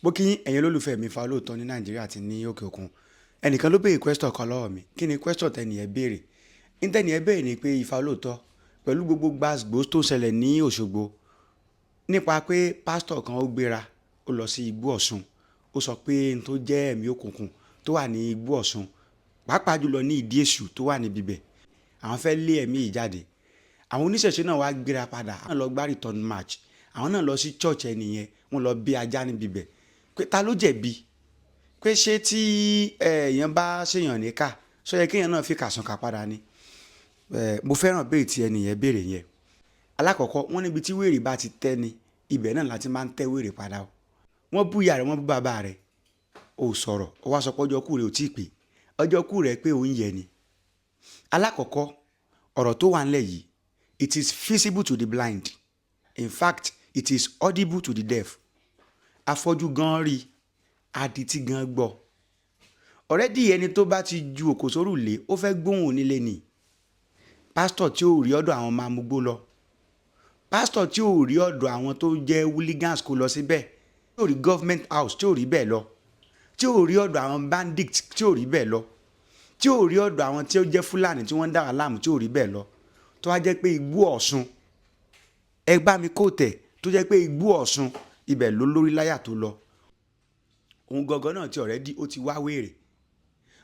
Mo kí ẹ̀yin olólùfẹ́ mi Ifá Olóòótọ́ ní Nàìjíríà àti ní òkè òkun. Ẹnìkan ló béèrè question kan lọ́wọ́ mi. Kí ni question tẹ́ni ẹ béèrè? Ní tẹ́ni ẹ béèrè ni pé, Ifá Olóòótọ́, pẹ̀lú gbogbo gbàgbó tó ń ṣẹlẹ̀ ní Òṣogbo nípa pé pásítọ̀ kan ó gbéra, ó lọ sí Igbó Ọ̀ṣun, ó sọ pé n tó jẹ́ ẹ̀mí òkùnkùn tó wà ní Igbó Ọ̀ṣun, pàápàá jùlọ ní ìdí èṣù tó wà níbi bẹ̀, àwọn fẹ́ lé ẹ̀mí yìí jáde. Àwọn oníṣẹ̀ṣe náà wá gbéra padà, àwọn lọ gbá return match, àwọn náà lọ sí church ẹni yẹn, wọ́n lọ bí ajá níbi bẹ̀. Pé ta ló jẹ̀bi? Pé ṣé tí èèyàn bá ṣèyàn níkà, ṣó yẹ kéèyàn náà fi kàsùn kà padà ni? Mo fẹ́ràn béèrè tí ẹni yẹn béèrè yẹn. Alákọ̀ọ́kọ́, wọ́n níbi tí wèrè bá ti tẹ́ ni, ibẹ̀ náà láti máa ń tẹ́ wèrè padà o. Wọ́n bú ìyá rẹ̀, wọ́n bú bàbá rẹ̀, ò sọ̀rọ̀. Ó wá sọ pé ọjọ́ kú rẹ̀ ò tí ì pé. Ọjọ́ kú rẹ̀ pé òun yẹ ni. Alákọ̀ọ́kọ́, ọ̀rọ̀ tó wà ńlẹ̀ yìí, it is visible to the blind. In fact, it is audible to the deaf. Afọ́jú gan rí, adití gan gbọ́. Already, ẹni tó bá ti ju òkò sórùlé, ó fẹ́ gbóhùn onílé ni. Pásítọ̀ tí ò rí ọ̀dọ̀ àwọn ọmọ amúgbó lọ, pásítọ̀ tí ò rí ọ̀dọ̀ àwọn tó jẹ́ hooligans kó lọ síbẹ̀, tí ò rí government house, tí ò rí bẹ́ẹ̀ lọ, tí ò rí ọ̀dọ̀ àwọn bandits, tí ò rí bẹ́ẹ̀ lọ, tí ò rí ọ̀dọ̀ àwọn tí ó jẹ́ Fúlàní tí wọ́n ń dá wà láàmú, tí ò rí bẹ́ẹ̀ lọ, tó wá jẹ́ pé Igbó Ọ̀ṣun, ẹ gbá mi kó tẹ̀, tó jẹ́ pé Igbó Ọ̀ṣun, ibẹ̀ ló lórí láyà tó lọ, òun gangan náà ti already ó ti wá wèrè.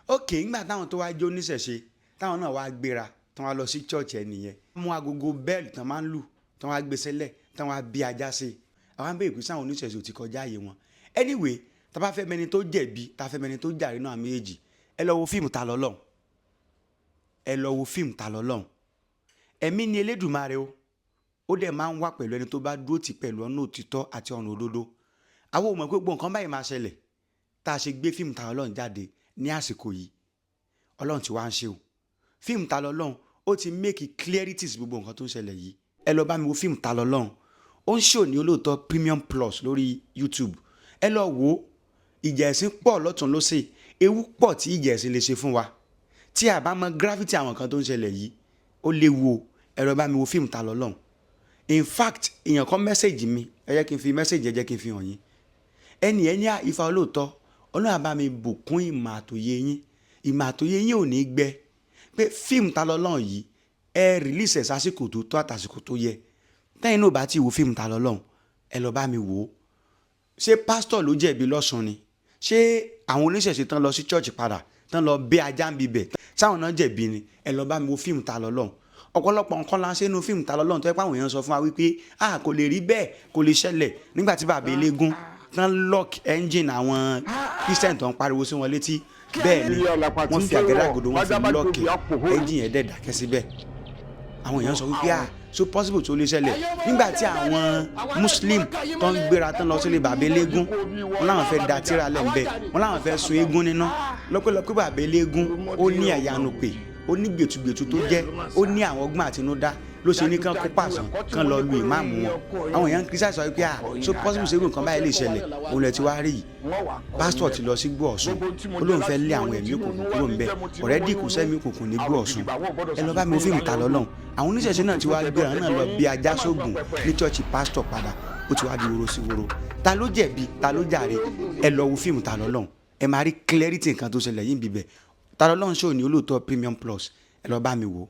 Ok, ńgbà táwọn tó wá jó níṣẹ̀ṣe, táwọn náà wá gbéra, tán wá lọ sí church ẹ nìyẹn, mú agogo bell tán máa ń lù, tán wá gbé sẹ́lẹ̀, tán wá bí ajá sí i, àwọn abẹ́rẹ́ pé sáwọn oníṣẹ̀ṣe ò ti kọjá ààyè wọn? Anyway, tá bá fẹ́ mẹni tó jẹ̀bi, tá fẹ́ mẹni tó jàre náà méjèèjì, ẹ lọ wo fíìmù Ta lọ́lọ́run. Ẹ lọ wo fíìmù Ta lọ́lọ́run. Ẹ̀mí ni Elédùmarè o. Ó dẹ̀ máa ń wà pẹ̀lú ẹni tó bá dúró tì pẹ̀lú ọ̀nà òtítọ́ àti ọ̀nà òdodo. Àwọn ò mọ̀ pé gbogbo nǹkan báyìí máa ṣẹlẹ̀ tá a ṣe gbé fíìmù Ta lọ́lọ́run jáde ní àsìkò yìí. Ọlọ́run ti wá ń ṣe o. Fíìmù Ta lọ́lọ́run, ó ti make clarity sí gbogbo nǹkan tó ń ṣẹlẹ̀ yìí. Ẹ lọ bá mi wo fíìmù Ta lọ́lọ́run. Ó ń ṣò ní Olóòótọ́ Premium Plus lórí YouTube. Ẹ lọ wo. Ìjà ẹ̀sìn pọ̀ lọ́tún lọ́sẹ̀, ewu pọ̀ tí ìjà ẹ̀sìn lè ṣe fún wa. Tí a bá mọ gravity àwọn nǹkan tó ń ṣẹlẹ̀ yìí, ó léwu o. Ẹ lọ bá mi wo fíìmù Ta lọ́lọ́run. In fact, èèyàn kan message mi. Ẹ jẹ́ kí n fi message, ẹ jẹ́ kí n fi hàn yín. Ẹnì ẹ ní à, Ifá Olóòótọ́, Ọlọ́run á bá mi bùkún ìmọ̀ àtòyé yín, ìmọ̀ àtòyé yín ò ní gbẹ, pé fíìmù Ta lọ́lọ́run yìí, ẹ release ẹ̀ sásìkò tó tó àtàsìkò tó yẹ. Tẹ́yìn náà bá ti wo fíìmù Ta lọ́lọ́run, ẹ lọ bá mi wò ó. Ṣé pásítọ̀ ló jẹ̀bi lọ́sùn ni? Ṣé àwọn oníṣẹ̀ṣe tán lọ sí church padà, tán lọ bẹ́ ajá ń bibẹ̀, sáwọn náà jẹ̀bi ni? Ẹ lọ bá mi wo fíìmù Ta lọ́lọ́run. Ọ̀pọ̀lọpọ̀ nǹkan la ṣe nínú fíìmù Ta lọ́lọ́run tó yẹ pé àwọn èèyàn sọ fún wa wípé a kò lè rí bẹ́ẹ̀, kò lè ṣẹlẹ̀. Nígbà tí bàbá eléégún tán lock engine àwọn Christian tó ń pariwo sí wọn létí, bẹ́ẹ̀ ni wọ́n fi àgádágodo, wọ́n fi lock engine yẹn, dẹ̀ dákẹ́ síbẹ̀. Àwọn èèyàn sọ wípé, ah, so possible tó lè ṣẹlẹ̀? Nígbà tí àwọn Muslim tó ń gbéra tán lọ sílé bàbá eléégún, wọn làwọn fẹ́ da tíra lẹ̀ ń bẹ̀, wọn làwọn fẹ́ sun eégún níná. Lọ́pẹ́lọpẹ́ bàbá eléégún, ó ní àyànú pé ó ní gbẹ̀tugbẹ̀tu tó jẹ́, ó ní àwọn ọgbọ́n àtinúdá ló ṣe ní kán kó pàṣán kán lọ lu ìmáàmù wọn. Àwọn èèyàn kìrìsà sọ wípé, ah, so possible ṣe irú nǹkan báyìí lè ṣẹlẹ̀? Òun lẹ ti wá rí yìí. Pásítọ̀ ti lọ sí Igbó Ọ̀ṣun, ó lóun fẹ́ lé àwọn ẹ̀mí òkùnkùn kúrò ńbẹ̀. Already, kò sẹ́mi òkùnkùn ní Igbó Ọ̀ṣun. Ẹ lọ bá mi wo fíìmù Ta lọ́lọ́run. Àwọn oníṣẹ̀ṣe náà ti wá gbéra náà lọ bí ajá sóògùn ní church pásítọ̀ padà. Ó ti wá di woro sí woro. Ta ló jẹ̀bi? Ta ló jàre? Ẹ lọ wo fíìmù Ta lọ́lọ́run, ẹ máa rí clarity nǹkan tó ṣẹlẹ̀ yìí bíbẹ̀. Ta lọ́lọ́run ṣò ní Olóòótọ́ Premium Plus. Ẹ lọ bá mi wò ó.